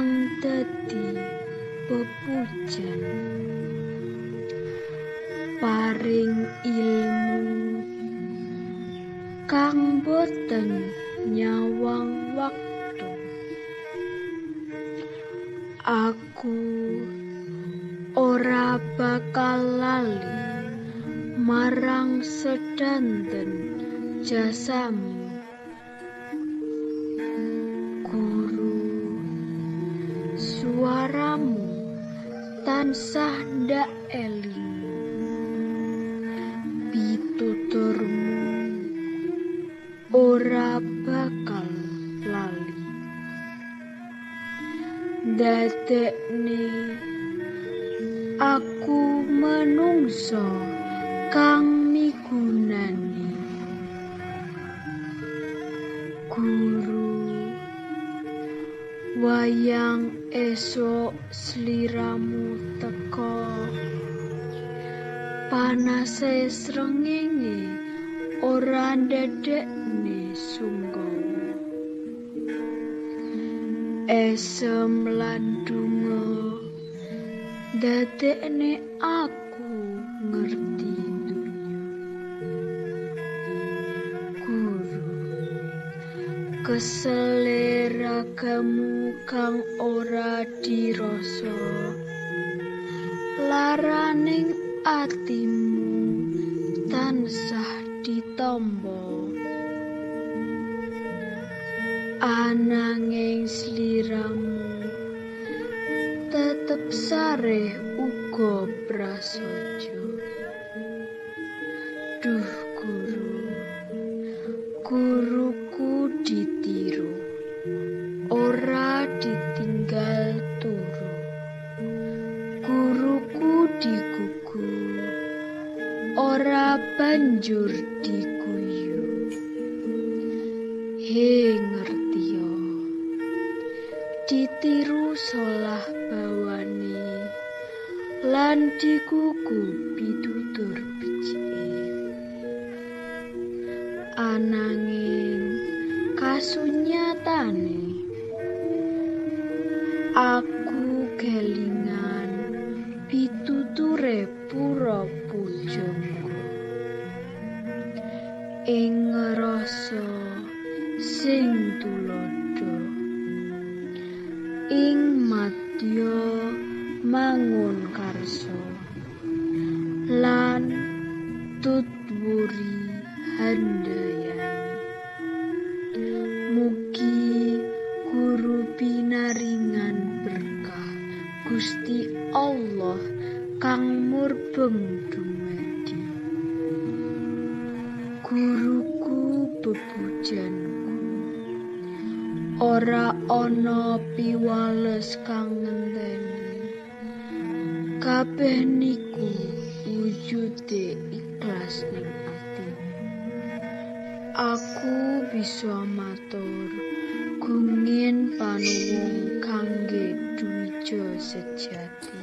kang dadi pepujan. Paring ilmu kang boten nyawang waktu. Aku ora bakal lali marang sedanten jasamu. Guru, suaramu tansah ndak eling. Pituturmu ora bakal lali. Dadekne aku menungso kang migunani. Guru, wayang esuk sliramu teka, panase srengenge ora ndadekne sungkawa. Esem lan donga ndadekne aku ngerti donya. Guru, kesele ragamu kang ora dirasa, laraning atimu tansah ditampa. Ananging sliramu tetep sareh uga prasaja. Duh guru, guruku ditiru, ora ditinggal turu. Guruku digugu, ora banjur diguyu. He ngertiya, ditiru solah bawane, lan digugu pitutur becike. Ananging kasunyatane aku kelingan pituture pura pujangga. Ing rasa sing tuladha, ing madya mangun karsa, lan tut wuri handayani. Mugi guru pinaringan berkah Gusti Allah kang murbeng dumadi. Guruku bebujanku, ora ana piwales kang ngenteni. Kabeh niku wujude ikhlas ning ati. Aku bisa matur gunging panuwun kangge dwija sejati.